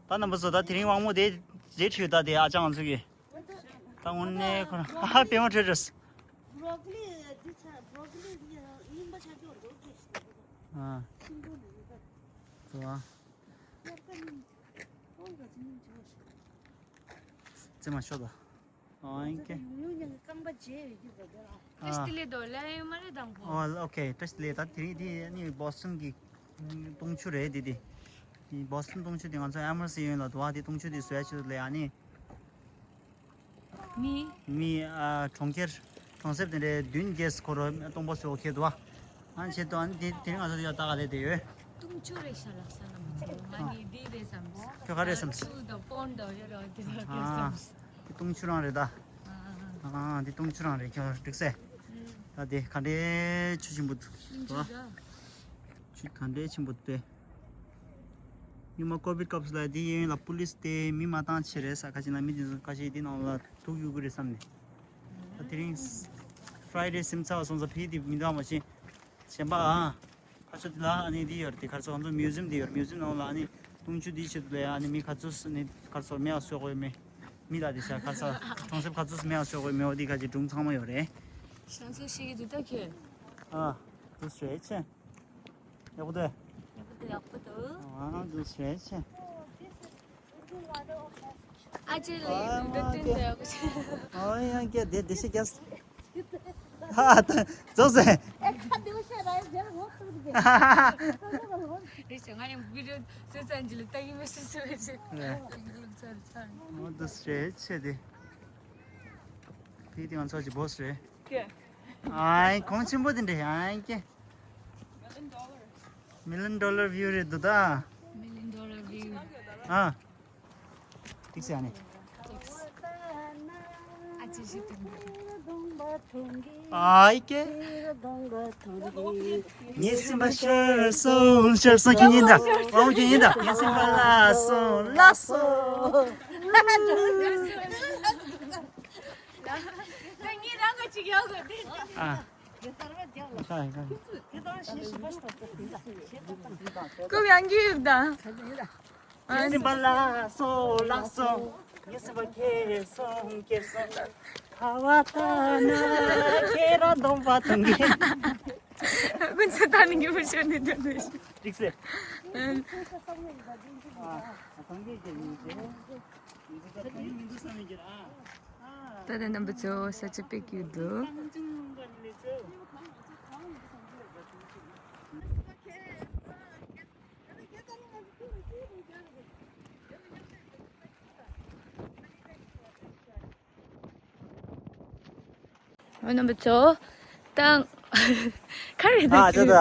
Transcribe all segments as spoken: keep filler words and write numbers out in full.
ད་རྣམ་པ་ཚོ་ད་དེ་རིང་དབང་མོ་དེ་རེད་བྲིས་ད་དེ་ཨ་ཅག་ང་ཚོ་གི་ད་དངོས་གནས་ཁོ་རང་ཧ་ཧ་པད་མ་འཕྲོད་འགྲོ། Broccoli འདི་ཚ་broccoli རྙིང་པ་ཆགས་ཀྱི་འདུག་ཨ། ཤིང་སྡོང་ནས་ཡོད་པ། ཙི་མ་ཤོ་ད། ཨང་ཀེ། ཡུང་ཡུང་ཉང་གི་རྐང་པ་བརྗེ་ཡོད་ཀྱི་འདུག་དེ་ལ། ཨ། ཏྲེ་སི་ཏི་ལེ་དོ་ལ་ཡོད་མ་རེད་དང་པོ། ཨོ་ཨོ་ཁེ། ཏྲེ་སི་ཏི་ལེ་ད་དེ་རིང་དེ་ནི་བོ་སི་ཊོན་གྱི་དུང་ཆུ་རེད་དེ་དེ། དེ་བོ་སི་ཊོན་དུང་ཆུ་དེ་ང་ཚོ་ཨེ་མར་སི་ཡོན་ལ་དུ་བ་དེ་དུང་ཆུ་དེ་བཟོས་ཆུ་ལས་ཨ་ནི། མི། མི་ཨ་གྲོང་ཁྱེར་གྲོང་གསེབ་དེ་འདྲའི་བདུན་བརྒྱད་སྐོར་སྟོང་པ་བཟོ་ཁེ་དུ་བ། ཨ་ཆེད་དུ་ཨ་ནི་དེ་དེ་རིང་ང་ཚོ་དེ་ཡག་ད་ག་ལེ་དེ་ཡོད། དུང་ཆུ་རེད་ཤག་ལབ་ས་ན་མི་ཚོ་ང་ནི་འདི་རེད་བསམ་སོང་། ཁྱོད་ག་རེ་བསམ་སོང་། ཆུ་དང་པོན་དང་ཡོད་རེད་དེ་ལ་དེ་ཨ་བསམ་སོང་། དེ་དུང་ཆུ་རང་རེད་ད། ཨ་དེ་དུང་ཆུ་རང་རེད་ཁྱོད་འགྲིག་སེ། ད་དེ་ག་འདྲའི་ཆུ་ཆེན་པོ་འདུག་ཆུ་ག་འདྲའི་ཆེན་པོ་འདུག་སྟེ། སྔོན་མ་ཀོ་བིད་སྐབས་སུ་ལ་དེ་གཡས་གཡོན་ལ་པུ་ལིས་དེ་མི་མ་བཏང་ཆེ་རེད་ས་ཁ་ཅིག་ན་མི་དེ་ཚོ་ཁ་ཤས་དེ་ནང་ལ་ཐུག་ཡོད་གི་རེད་བསམ་ནས། ད་དེ་རིང་ཕ་རའི་ཌེ་སིམ་ཚར་བ་སོང་ཙང་ཕ་གི་དེ་མི་འདུག་མ་ཤེས། གཞན་པ་ཨ། ཁ་ཤས་དེ་ལ་ཨ་ནི་དེ་ཡོད་རེད་དེ་ཁར་སོ་ང་ཚོ་མིའུ་ཛིམ་དེ་ཡོད་རེད། མིའུ་ཛིམ་ནང་ལ་ཨ་ནི་དུང་ཆུ་དེ་ཆེད་དུ་ལས་ཨ་ནི་མི་ག་ཚོད་ནི་ཁར་སོ་མེ་ཡ་གསོད་དགོས་མེད། མི་ལ་དེ་ཤ་ཁར་ས་གྲོང་གསེབ་ག་ཚོད་མེ་ཡ་གསོད་དགོས་མེད་འོ་དེ་ཁ་ཅིག་སྒྲུང་ཚང་མ་ཡོད་རེད། ཤང་ཚོ་ཤེས་ཀྱི་འདུག་ད་ཁྱོད། ཨ། དུ་ཤེས་ཆེ། ཡག་པོ་འདུག་ཡག་པོ་འདུག་ཡག་པོ་འདུག་ཨ་འདུག་ཞེས་ཆེ། ཨ་ཅེ་ལ་ཡིན་འདུག་ཏན་ཏན་ཡག་པོ་ཆེ། ཨོ་ཡང་སྐད་དེ་དེ་ཤེས་ཀྱང་། ཧ་ད་རྫོགས་སེ། རེད་ཆེ་ང་ཡང་བི་ཌིའོ་བཟོས་ཚར་རྗེས་ལ་ལྟ་གི་མི་སྲིད་སྲིད་པའི་ཆེ། ཨོ་འདུག་ཞེས་ཆེ་དེ། ཕི་དེ་ང་ཚོ་ཅི་བོས་རེད། ཨའི་གོང་ཆེན་པོ་དེ་འདྲ་ཨའི་ཀྱེ། Million dollar view རེད་འདུག་ད། Million dollar view ཨ། ཏིག་སེ་ཨ་ནི། ཨ་ཅེ་ཞིག་དང་། ཨའི་ཀྱེ། ངའི་སེམས་པ་ཤར་སོང་ཤར་སོང་ཁྱེད་ཉིད་ད། ཨོ་ཁྱེད་ཉིད་ད། ངའི་སེམས་པ་ལ་སོང་ལ་སོང་། ད་ངས་རང་ག་ཅིག་ཡག་གི་འདི། ཨ། ཁོ་ཡང་གི་ཡོད་ད། ངའི་སེམས་པ་ལ་སོ་ལ་སོ། ངའི་སེམས་པ་ཁྱེར་སོང་ཁྱེར་སོང་། ཁ་བ་ལྟ་ན་ཁྱེད་རང་གདོང་པ་མཐོང་གི། ཀུན་སྤྱོད་ལྟ་ནི་ངེས་པར་ཤོར་ནས་འདོད་འདོད་ཤིག་འགྲིག་སེ། ཨ། ད་ལྟ་རྣམ་པ་ཚོ་ས་ཆ་དཔེ་སྐྱིད་འདུག་རྣམ་པ་ཚོ། ད་ག་རེ་ད་ཨ་ཅོ་ད།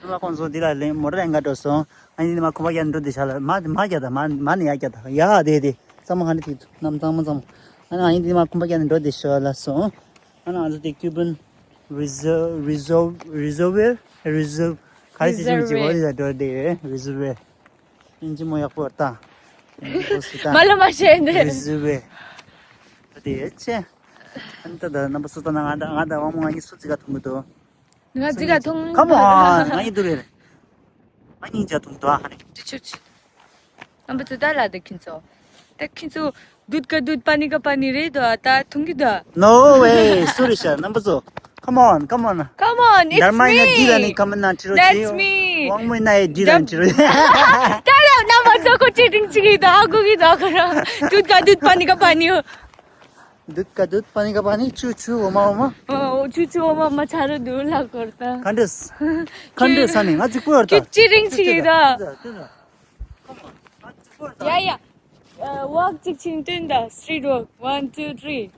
ལ་ཁོང་ཚོ་འདི་ལ་ལེན་མོ་ཊ་ལེན་ག་འགྲོ་སོང་། ཨ་ནི་མ་ཁོམ་པ་རྒྱག་ནས་འགྲོ་དེ་ཤ་ལ་མ་མ་རྒྱག་ད་མ་མ་ནི་ཡ་རྒྱག་ད་ཡ་དེ་དེ་ཚང་མ་ཧ་ནི་ཐིག་ཐུ་ནམ་ཚང་མ་ཚང་མ། ཨ་ནི་ཨ་ནི་འདི་མ་ཁོམ་པ་རྒྱག་ནས་འགྲོ་དེ་ཤ་ལ་སོང་། ཨ་ནི་ང་ཚོ་དེ་ཀུ་བན་རི་ཛར་རི་ཛར་རི་ཛར་ཝེར་རི་ཛར་ག་རེ་ཟེར་ཅི་མི་ཅི་གོ་དེ་ད་འགྲོ་དེ་རི་ཛར་ཝེར། ཨིན་ཇི་མོ་ཡག་པོ་ད། ཨིན་ཇི་པོ་སི་ད། མ་ལ་མ་ཤེས་ནས། རི་ཛར་ཝེར། ད་དེ་ཡོད་ཆེ། ཨ་ནི་ད་ད་རྣམ་པ་སུ་ད་ན་ང་ད་ང་ད་དབང་མོ་ང་གཉིས་སུ་ཙི་ག་ཐུང་གི་འདུག་ང་ཙི་ག་ཐུང་། Come on ང་གཉིས་འདུག་རེད། ང་གཉིས་ཅག་ཐུང་འདུག་ཨ་ཧ་ནི། ཅི་ཆུ་ཆི། རྣམ་པ་ཚོ་ད་ལ་ད་ཁྱིན་ཚོ། ད་ཁྱིན་ཚོ། དུད་ཀ་དུད་པ་ནི་ཀ་པ་ནི་རེད་དོ་ད་ཐུང་གི་དོ། No way. Sorry ཤ་རྣམ་པ་ཚོ། Come on, come on. Come on, it's me. ཌར་མ་ཡིན་ན་ཌི་ལ་ནི་ཀ་མ་ན་ཁྲི་རོ་ཆི། That's me. དབང་མོ་ཡིན་ན་ཡི་ཌི་ལ་ནི་ཁྲི་རོ། ད་ལ་རྣམ་པ་ཚོ་ཁོ་ཅི་ཏིང་ཅི་གི་ད་ཧ་གོ་གི་ད་ཁོ་རང་། དུད་ཀ་དུད་པ་ནི་ཀ་པ་ནི་ཡོ། དུད་ཀ་དུད་པ་ནི་ཀ་པ་ནི་ཆུ་ཆུ་འོ་མ་འོ་མ། ཨོ་ཆུ་ཆུ་འོ་མ་མ་ཆ་རུ་དུ་ལ་གོར་ད། ཁ་འདྲས། ཁ་འདྲས་ས་ནི་ང་ཅིག་པོ་ཡོད་ད། ཁྱི་ཅི་རིང་ཅི་གི་ད། ཡ་ཡ། ཝོག་ཅིག་ཆིང་ཏུན་ད། Street walk. One, two, three.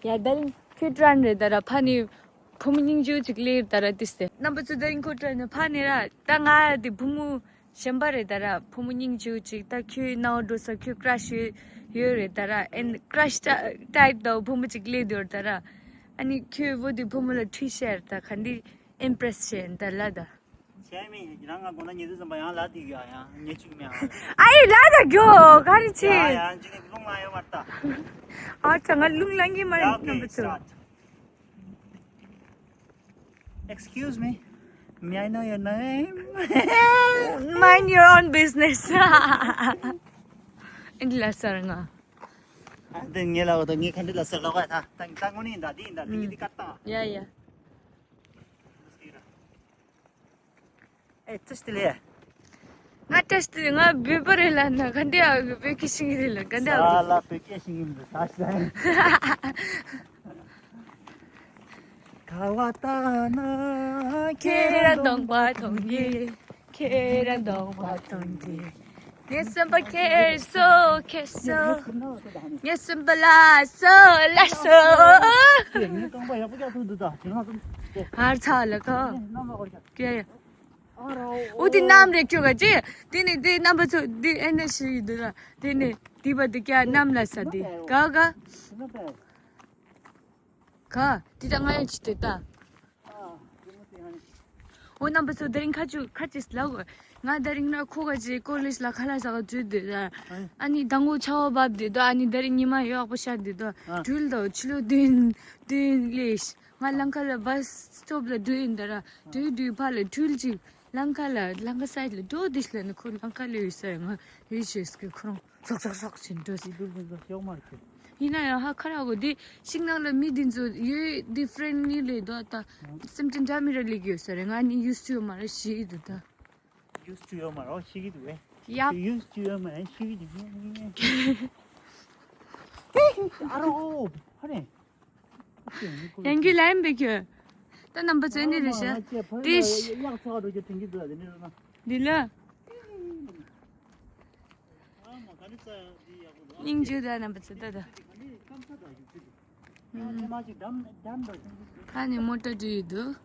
ཡ་ད་ལིང་ཁྱོད་ཀྲན་རེད་ད་ར་ཕ་ནི་ཕོ་མོ་སྙིང་རྗེ་ཅིག་ལེར་ད་ར་ཏིས་ཏེ། རྣམ་པ་ཚོ་ད་ལིང་ཁོ་ཀྲན་ནི་ཕ་ནི་ར་ད་ང་དེ་ཕོ་མོ་གཞན་པ་རེད་ད་ར་ཕོ་མོ་སྙིང་རྗེ་ཅིག་ད་ཁྱོད་ནའོ་འགྲོ་ས་ཁྱོད་ཀྲ་ཤི་ཡོད་རེད་ད་ར་ཨེན་ཀྲ་ཤི་ཊ་ཊའིབ་ད་ཕོ་མོ་ཅིག་ལེ་དོར་ད་ར་ཨ་ནི་ཁྱོད་བོ་དེ་ཕོ་མོ་ལ་ཁྲི་ཤར་ད་ག་འདི་ཨིམ་པྲེ་སི་བྱས་ད་ལ་ད། བྱས་མི་རང་ང་དགོང་ན་ཉལ་དུས་ཙམ་པ་ཡང་ལ་དེ་གི་ཡང་ཉལ་ཆུག་མེད་ཨ། ཨ་ཡི་ལ་ད་གྱོ་ག་རེ་ཆེ། ཡ་ཡ་ཅི་ནི་རླུང་ལ་ཡོད་མ་ད། ཨ་ཙང་ང་རླུང་ལངས་གི་མ་རེད་རྣམ་པ་ཚོ། Excuse me. May I know your name? Mind your own business. ཨིན་ལ་སར་ང་། ཨ་འདི་ངེད་ལ་འོ་ད་ངས་ག་འདྲ་ལ་སར་ལོག་ག་ད་ད་ད་ངོ་ནི་ཡིན་ད་འདི་ཡིན་ད་འདི་གི་འདི་ཀ་ཏང་། ཡ་ཡ། ཨེ་ཅི་སྟེ་ལེ། ང་བཀྲ་ཤིས་བདེ་ལེགས། ང་བོད་པ་རེད་ལབ་ན་ག་འདྲ་ཡག་གི་བོད་སྐད་ཤེས་ཀྱི་རེད་ལ་ག་འདྲ་ཡག་གི། ས་ལ་བོད་སྐད་ཤེས་ཀྱི་མི་འདུག་ད་ཤི། ཁ་བ་ལྟ་ན་ཁྱེད་རང་གདོང་པ་མཐོང་གི། ཁྱེད་རང་གདོང་པ་མཐོང་གི། ངའི་སེམས་པ་ཁྱེར་སོ་ཁྱེར་སོ། ངའི་སེམས་པ་ལ་སོ་ལ་སོ། ངའི་རྐང་པ་ཡག་པོ་རྒྱག་ཐུབ་འདུག་ད་དེ་ང་ཚོ། ཧར་ཚ་ལ་ཁོ། ཀྱེ། འོ་དེ་གནམ་རེད་ཁྱོད་ག་ཅི། དེ་ནི་དེ་རྣམ་པ་ཚོ་དེ་ཨེ་ན་ཞིག་ཡིན་འདུག་ར། དེ་ནི་དེ་བ་དེ་ཀྱ་གནམ་ལ་ས་དེ་ག་ག་ག་དེ་ད་ང་ཡང་ཅི་དེ་ད། འོ་རྣམ་པ་ཚོ་དེ་རིང་ཁ་ཅུ་ཁ་ཅིག་ལ་གོ། ང་དེ་རིང་ན་ཁོ་ག་ཅི་ཀོ་ལེཇ་ལ་ཁ་ལག་ཟ་ག་འཛུལ་འདུག་ད། ཨ་ནི་ད་ངོ་ཆ་བ་བབ་འདུག་ད། ཨ་ནི་དེ་རིང་ཉི་མ་ཡག་པོ་ཤར་འདུག་ད། དྲུལ་ད་ཕྱི་ལོ་བདུན་བདུན་ལེ། ང་ལང་ཀ་ལ་བཱས་སི་སི་ཊོབ་ལ་འགྲོ་ཡིན་ད་ར། འགྲོ་འགྲོ་ཕར་ལ་འགྲུལ་ཅིག་ལང་ཀ་ལ་ལང་ཀ་སའིཌ་ལ་འགྲོ་དེ་ཤི་ལ་ནི་ཁོ་ལང་ཀ་ལ་ཡོད་ས་ཡ་ང་ཡོད་ཤེས་ཀི་ཁོ་རང་སོག་སོག་སོག་ཅིག་འགྲོ་སི། ཡིན་ན་ཡང་ཧ་ཁ་ར་གོ་དེ་ཤིང་ནགས་ལ་མི་དེ་ཚོ་ཡོད་དེ་ཕྲེན་ལི་ལེ་དོ་ད། སེམས་ཅན་འདྲ་མི་ར་ལེགས་ཡོད་ས་རེད། ང་ནི་ཡུས་ཊུ་ཡོད་མ་རེད་ཤེས་ཀྱི་འདུག་ད། ཡུས་ཊུ་ཡོད་མ་རེད་ཤེས་ཀྱི་འདུག་ཨེ། ཡབ། ཡུས་ཊུ་ཡོད་མ་རེད་ཤེས་ཀྱི་འདུག་ཨ་རོ་ཧ་ནས། ཡང་གི་ལན་བེད་ཁྱོད། ད་རྣམ་པ་ཚོ་འདི་རེད་ཤག་དེ་ཤ། འདི་ལ། སྙིང་རྗེ་ད་རྣམ་པ་ཚོ་ད་ད། ཨ་ནི་མོ་ཊ་འགྲོ་ཡི་འདུག་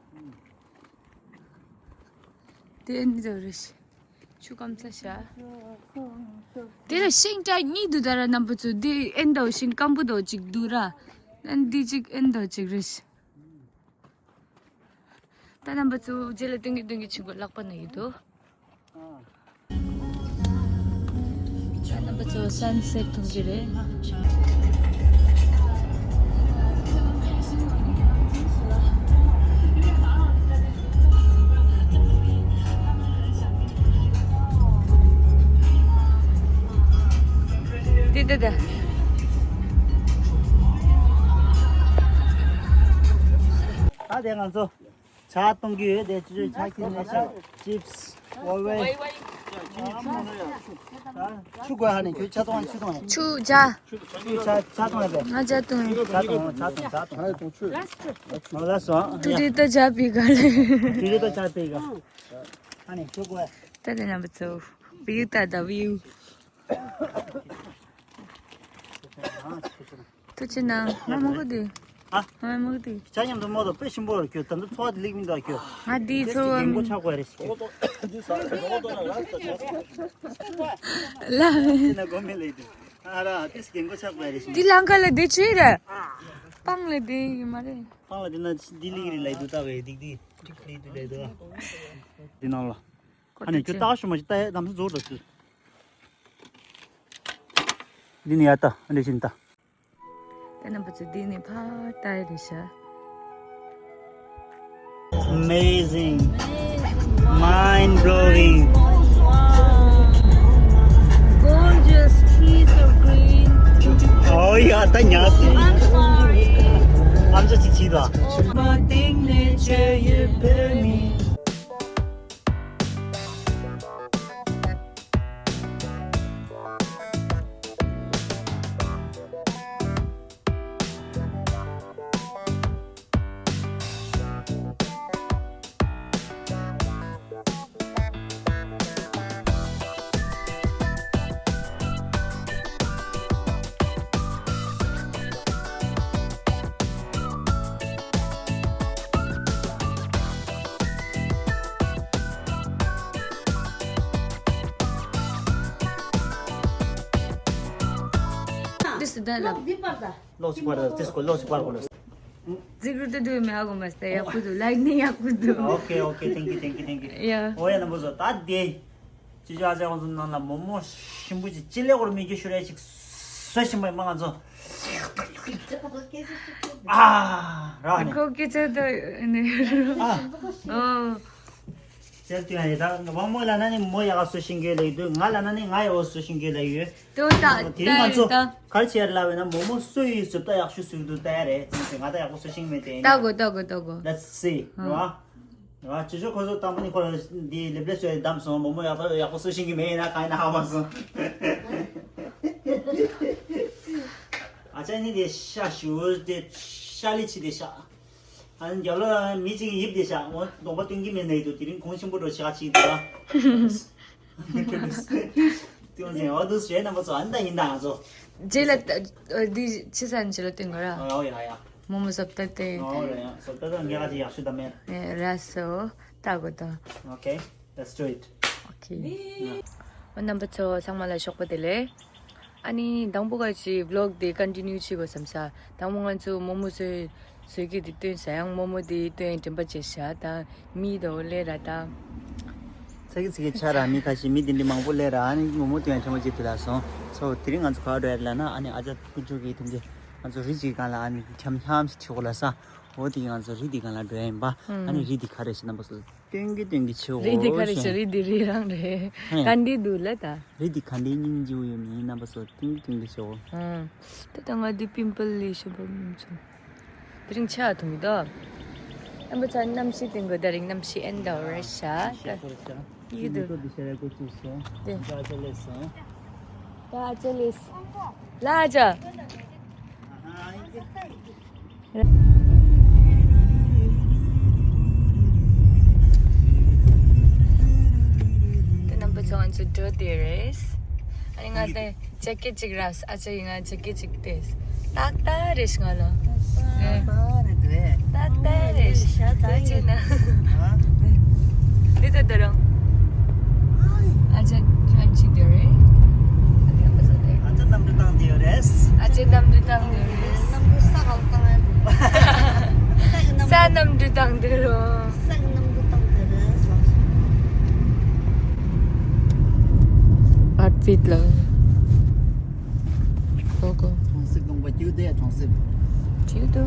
དེ་འདི་རེད་ཤག་ཆུ་སྐམ་ས་ཤ། དེ་ལ་ཤིང་རྟ་གཉིས་འདུག་ད་ར་རྣམ་པ་ཚོ། དེ་ཨེ་འདྲ་བོ་ཤིང་སྐམ་པོ་འདྲ་བོ་གཅིག་འདུག་ར། ཨ་འདི་གཅིག་ཨེ་འདྲ་བོ་གཅིག་རེད། ད་རྣམ་པ་ཚོ་རྗེས་ལ་སྟོན་གི་སྟོན་གི་ཆུ་འགོ་ལག་པ་ན་ཡོད་དོ། ད་རྣམ་པ་ཚོ་སན་སེཊ་མཐོང་གི་རེད། དེ་དེ་དེ། ད་དེ་ང་ཚོ་ཇ་གཏོང་གི་ཡོད། དེ་ཅི་ཅི་ཇ་ཁྱེར་ནས་ཤ་ཅིབ་སི་ཝེ་ཝེ། ཆུ་དགོས་ཧ་ནས་ཁྱོད་ཇ་གཏོང་ཆུ་གཏོང་ཡ། ཆུ་ཇ། ཆུ་ཇ་ཇ་གཏོང་ཡ་དེ། ང་ཇ་གཏོང་ཡ། ཇ་གཏོང་ཇ་གཏོང་ཇ་གཏོང་། ཨོ་ལ་སོ། དུ་དུ་ད་ཇ་པི་ག་ལེ། དུ་དུ་ད་ཇ་པི་ག་ཧ་ནས་ཆུ་དགོས། ད་དེ་རྣམ་པ་ཚོ་བིའུ་ད་ད་བིའུ། ཐུགས་རྗེ་གནང་། ང་མ་གོ་དེ། ཨ། ང་མ་གོ་དེ། ཇ་མཉམ་དུ་མོ་དང་དཔེ་ཞིམ་པོ་རེད་ཁྱོད། ད་འདི་འཚོ་བ་དེ་ལེགས་མིན་འདུག་ཁྱོད། ང་དེའི་འཚོ་བ་རྒན་གོག་ཆགས་པ་རེད་ཤག་ལ། དེ་ན་གོ་མེད་ལེ་དེ། ཨ་ར་དེ་རྒན་གོག་ཆགས་པ་རེད་ཤག་འདི་ལང་ཀ་ལ་དེ་ཆུ་རེད། སྤང་ལ་དེ་ཡིན་མ་རེད། སྤང་ལ་དེ་ན་འདི་ལེགས་རེད་ལེགས་འདུག་ད་བས་དེ་དེ་ལེགས་འདུག་ལེགས་འདུག་དེ་ནང་ལ། ཨ་ནི་ཁྱོད་ལྟ་ཤོ་མ་ཞིག་ལྟ་ཡ་ལམ་སང་རྫོགས་འགྲོ་ཚུལ། འདི་ནི་ཡ་ལྟ་ཨ་འདྲ་ཞིག་ལྟ། ད་རྣམ་པ་ཚོ་འདི་ནི་ཕར་ལྟ་ཡ་རེད་ཤག Amazing. Mind blowing. Gorgeous. Trees are green. Oh yeah, ད་ཉག་སི། I'm sorry. ཨམ་ཅོག་ཅིག་བྱིས་ལ། འདི་སི་ད་ལ། ལོག་སི་པར་ད་ཏིས་ཀོ་ལོག་སི་པར་ཀོ་ལོ། ཟིག་རུ་ཏུ་དུ་མེ་ཨ་གོ་མ་སྟེ་ཡག་པོ་འདུག་ལའིག་ནི་ཡག་པོ་འདུག Okay, okay, thank you, thank you, thank you. Yeah. ཨོ་ཡ་ན་བུ་ཟོ་ད་དེ། ཅི་ཅི་ཨ་ཅག་ཁོང་ཚོ་ནང་ལ་མོ་མོ་ཞིམ་པོ་ཅིག་ཅི་ལེ་གོར་མི་རྒྱུ་ཤུ་རེ་ཅིག་བཟོ་བཞིན་པ་ཡིན་མ་ང་ཚོ། ཨ་ར་ནི། ཁོ་སྐད་ཆ་ད་ནི། ཨ། ཨོ། ཟེར་དུས་ཡང་ད་མོ་མོ་ལབ་ན་ནི་མོ་ཡག་ག་བཟོ་ཤེས་ཀྱི་ལབ་ཡོད། ང་ལབ་ན་ནི་ང་ཡག་ག་བཟོ་ཤེས་ཀྱི་ལབ་ཡོད། དེ་ད་དེ་ད་ང་ཚོ་ད་ག་རེ་བྱས་ལབ་ན་མོ་མོ་བཟོ་ཡི་བཟོ་ལྟ་ཡག་ཤོས་བཟོ་གི་འདུག་ལྟ་ཡ་རེད། ཙང་ཙང་ང་ད་ཡག་པོ་བཟོ་ཤེས་ཀྱི་མེད་དེ་ཡིན་ད་ན། གོ་ད་གོ་ད་གོ། Let's see. རེད་བ། རེད་བ། ཅི་ཞོ་ཁོ་ཚོ་དང་པོ་ནི་ཁོ་ལ་འདི་ལེབ་ལེབ་བཟོས་བདམས་སོང་། མོ་མོ་ཡག་པོ་ཡག་པོ་བཟོ་ཤེས་ཀྱི་མེད་ཡིན་ན་གང་ཡིན་ན་ཧ་མ་སོང་། ཨ་ཅག་ནི་དེ་ཤ་ཞུ་དེ་ཤ་ལི་ཆི་དེ་ཤ། ཨ་ནི་རྒྱབ་ལ་མི་གཅིག་ཡིབ་དེ་ཤ། འོ་གདོང་པ་སྟོན་གྱི་མེད་ནའི་དུ་དེ་རིང་གོང་ཆེན་པོ་འགྲོ་ཤ་གཅིག་དེ་ལ། ཏུང་ཟིན་འོ་དུ་ཟེར་རྣམ་པ་ཚོ་ཨ་ནི་ད་ཡིན་ད་ང་ཚོ། རྗེས་ལ་འདི་ཕྱི་ས་ནས་རྗེས་ལ་སྟོན་གོ་ར། ཨོ་ཡ་ཡ། མོ་མོ་བཟོ་ལྟ་དེ། ཨོ་ར་ཡ་བཟོ་ལྟ་ད་ངས་ཨ་ཅེ་ཡག་ཤོས་ད་མེད། ཨེ་ར་སོ་ལྟ་གོ་ད། Okay, let's do it. Okay. ཨོ་རྣམ་པ་ཚོ་ཚང་མ་ལ་ཞོགས་པ་བདེ་ལེགས། ཨ་ནི་དང་པོ་ག་ཅིག་vlog་དེ་continue་བྱེད་དགོས་བསམ་ས། དང་པོ་ང་ཚོ་མོ་མོ་བཟོས་བཟོས་ཀྱི་དེ་སྟོན་ས་ཡང་མོ་མོ་དེ་སྟོན་དྲན་པ་བརྗེད་ཤག་ད། མི་དོ་ལེ་ར་ད། ཚ་གི་ཚི་གི་ཆ་ར་མི་ཁ་ཤས་མི་དེ་འདྲ་མང་པོ་ལེ་ར། ཨ་ནི་མོ་མོ་སྟོན་དྲན་པ་བརྗེད་དུ་ལ་སོང་། So་དེ་རིང་ང་ཚོ་ག་བ་འགྲོ་ཡ་ལ་ན། ཨ་ནི་ཨ་ཅག་ཀུན་སྤྱོད་ཀྱི་དེ་འདྲ་ང་ཚོ་རི་གཅིག་སྒང་ལ་ཨ་ནི་འཁྱམ་འཁྱམ་ཞིག་བྱེད་དགོས་ལ་ས། འོ་དེ་ང་ཚོ་རི་དེ་སྒང་ལ་འགྲོ་ཡ་ཡིན་པ། ཨ་ནི་རི་དེ་ག་རེ་ཞིག་རྣམ་པ་ཚོ། སྟོན་གི་སྟོན་གི་ཆེ་བོ་རི་འདི་ག་རེ་ཞིག་ཞིག་རི་འདི་རི་རང་རེད། ཧེ། ག་འདི་འདུག་ལ་ད། རི་འདི་ག་འདི་སྙིང་རྗེ་བོ་ཡོད་མིན་རྣམ་པ་ཚོ་སྟོན་གི་སྟོན་གི་ཆེ་བོ། ཨང་། ད་ལྟ་ང་འདི་པིམ་པལ་ལི་ཤོ་བ་མིན་ཚོ། དེ་རིང་ཆ་ཐུང་གི་ད། རྣམ་པ་ཚོ་གནམ་གཤིས་སྟོན་གི་ད་རིང་གནམ་གཤིས་ཨེན་ད་རེད་ཤག་ད། ཡིག་འདུག་དེ། ད་ཅི་ལེས་སོང་། ད་ཅི་ལེས། ལ་ཅ། དེ་རྣམ་པ་ཚོ་ང་ཚོ་འགྲོ་དེ་རེད། ཨ་ནི་ང་དེ་ཇེ་ཀེ་ཅིག་རག་ཨ་ཅག་ཡིན་ང་ཇེ་ཀེ་ཅིག་དེས། ཏག་ཏག་རེད་ང་ལ། ཏག་ཏག་རེད་དེ། ཏག་ཏག་རེད། ཨ་ཅེ་ན། འདི་ད་ད་རང་། ཨ་ཅག་ཁྱོད་ཅི་འདི་རེད། ཨ་ཅག་གནམ་གྲུ་བཏང་འདི་རེད། ཨ་ཅག་གནམ་གྲུ་བཏང་འདི་རེད། གནམ་གྲུ་ས་གང་བཏང་ཡ། ས་གནམ་གྲུ་བཏང་འདི་རོ། ས་གནམ་གྲུ་བཏང་འདི་རེད། ཨར་ཕིད་ལ། གོ་གོ། གྲོང་གསེབ་སྟོང་པ་ཀྱུ་དེ་གྲོང་གསེབ། ཀྱུ་དུ།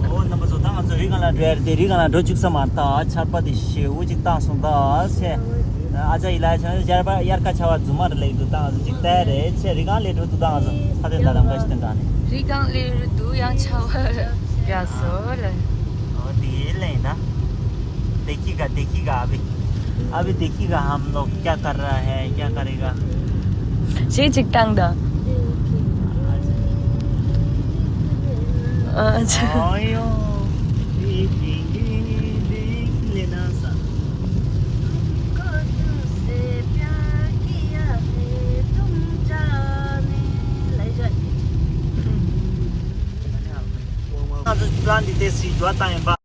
ཨོ་རྣམ་པ་ཚོ་ད་ང་ཚོ་རི་སྒང་ལ་འགྲོ་ཡ་རེད་དེ། རི་སྒང་ལ་འགྲོ་བཅུག་ས་མ་ད་ཆར་པ་དེ་ཞེ་པོ་ཅིག་བཏང་སོང་ད་ཆེ། ཨ་ཅག་ཡིད་ལ་ཆ་ཡར་པ་དབྱར་ཁ་ཆར་པ་རྫུན་མ་རེད་ལེགས་འདུག་ད་ང་ཚོ་ཅིག་ལྟ་ཡ་རེད་ཆེ། རི་སྒང་ལས་འགྲོ་འདུག་ད་ང་ཚོ་ཁ་དེ་ད་དམ་ག་ཞིག་དེ་འདྲ་ནི། རི་སྒང་ལས་རུ་འདུག་ཡང་ཆར་པ་རྒྱག་སོ་ལེ། ཨོ་དེ་ལེ་ཡིན་ད། देखिएगा, देखिएगा अभी। अभी देखिएगा हम लोग क्या कर रहा है, क्या करेगा। ཞེ་གཅིག་བཏང་ད། ཨ་ཅེ། ཨོ་ཡོ། देख लेना सा। ང་ཚོ་པླན་འདི་དེ་སི་འགྲོ་བཏང་ཡིན་པ།